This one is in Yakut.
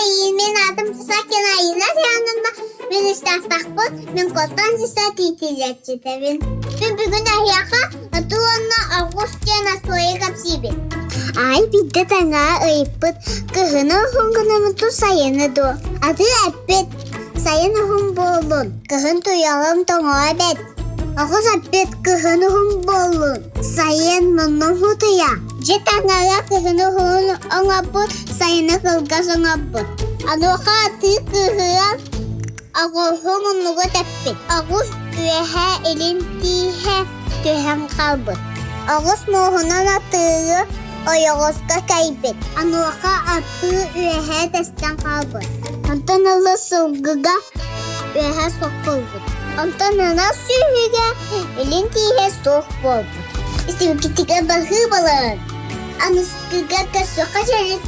Мин аатым Сакина Айына Семеновна. Мин истаахтаахпын, мин куттан сиса тиитиллээччитэбин. Мин бүгүн эһиэхэ атыы уонна оҕус диэн остуоруйа кэпсиибин. Ай биирдэ таҥаа ыйыппыт, кыһыны уһун гынабын тус сайыны дуо? Атыы эппит, сайын уһун буоллун, кыһын туйаҕым тоҥоо эбэт. Оҕус эппит, кыһын уһун буоллун, сайын муннум хутуйа. Дьэ таҥара кыһын уһун оҥорбут, сайыны кылгас оҥорбут. Онуоха атыы кыыһыран оҕуһу муннуга тэппит. Оҕус үөһэ илин тииһэ түһэн хаалбыт. Оҕус муоһунан атыыры ойоҕоско кэйбит. Онуоха атыы үөһэ тэстэн хаалбыт. Онтон ыла сылгыга үөһэ суох буолбут. Онтон ынах сүөһүгэ илин тииһэ суох буолбут. Истибиккитигэр баһыыбалаан, аныскыга көрсүөххэ дьэрит.